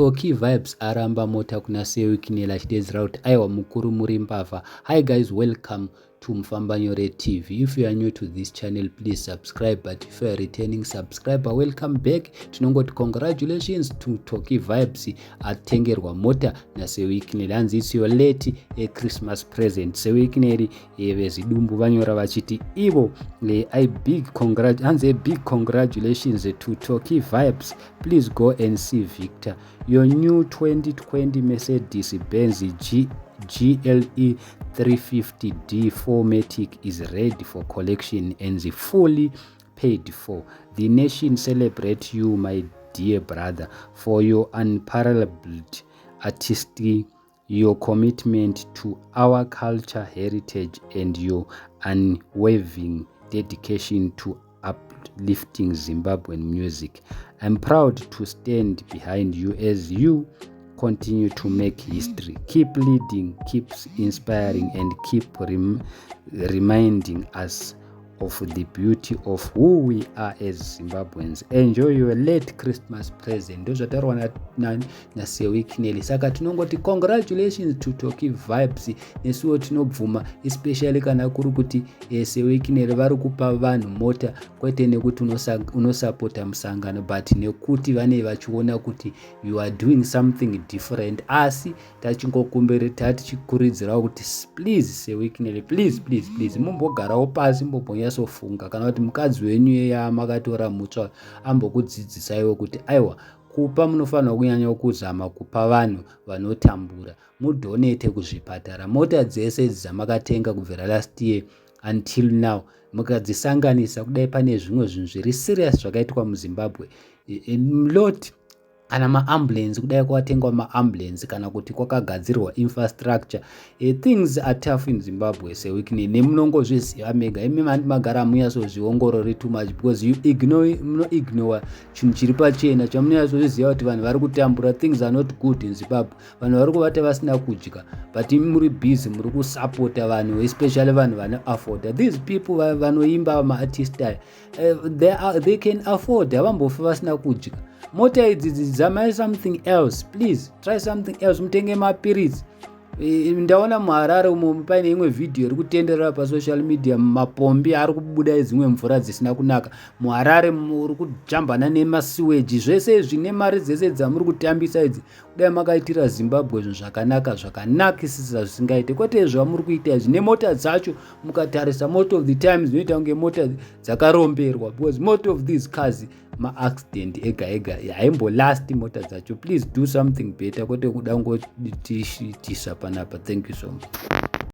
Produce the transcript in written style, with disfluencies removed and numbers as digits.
Tocky Vibes aramba mota kuna Sir Wicknell achideedzera kuti aiwa mukuru muri mbavha. Hi guys, welcome to Mufambanyore TV. If you are new to this channel, please subscribe. But if you are returning subscriber, welcome back. Tinongoti congratulations to Tocky Vibes atengerwa mota naSir Wicknell. Hanzi it's your late a Christmas present. Sir Wicknell vezidumbu vanyora vachiti ivo I big congrat hanzi a big congratulations to Tocky Vibes. Please go and see Victor. Your new 2020 Mercedes Benz GLE 350D 4MATIC is ready for collection and fully paid for. The nation celebrate you, my dear brother, for your unparalleled artistry, your commitment to our culture heritage and your unwavering dedication to uplifting Zimbabwean music. I'm proud to stand behind you as you continue to make history. Keep leading, keep inspiring, and keep reminding us of the beauty of who we are as Zimbabweans. Enjoy your late Christmas present. Ndozvataurwa naSir Wicknell. Saka tinongoti congratulations to Tocky Vibes. Nesuwo tinobvuma, especially kana kuri kuti Sir Wicknell vari kupa vanhu mota, kwete nekuti unosapota musangano, but nekuti vane vachiona kuti you are doing something different. Asi tachingokumbere, tatichikurudzirawo kuti please, Sir Wicknell, please, please, please, mumbogarawo pasi, mumbonyatsofunga, kana kuti mukadzi wenyu yamakatora mutsva ambokudzidzisaiwo kuti aiwa, kupa munofanirwa kunyanya kuzama kupa vanhu vanotambura, mudonate kuzvipatara. Mota dzese idzi dzamakatenga kubvira last year until now, mukadzisanganisa kudai, pane zvimwe zvinhu zviri serious zvakaitwa muZimbabwe lot, kana maambulance, kudai kwatengwa maambulance, kana kuti kwakagadzirwa infrastructure. Things are tough in Zimbabwe, Sir Wicknell, nemunongozviziva mega imi. Mandi magara munyatsoziongorori too much because you ignore, munoignore chinhu chiri pachena chamunyatsozviziva kuti vanhu vari kutambura. Things are not good in Zimbabwe. Vanhu vari kuvata vasina kudya, but imi muri busy muri kusapota vanhu, especially vanhu vanoafforda. These people vanoimba, maartist aya, they can afford, havambofi vasina kudya. Mota idzi dzamai something else. Please try something else, mutenge mapiritsi. Ndaona muHarare umo paine imwe vhidhiyo iri kutenderera pasocial media, mapombi ari kubuda dzimwe mvura dzisina kunaka muHarare, muri kujambana nemasiweji. Zvese izvi nemari dzese dzamuri kutambisa idzi, kudai makaitira Zimbabwe zvinhu zvakanaka, zvakanakisisa zvisingaite, kwete zvamuri kuita izvi. Nemota dzacho, mukatarisa, most of the time zvinoita kunge mota dzakaromberwa, because most of these cars maaccident ega ega, haimbolasti mota dzacho. Please do something better, kwete kuda ngotitisa panapa. Thank you so much.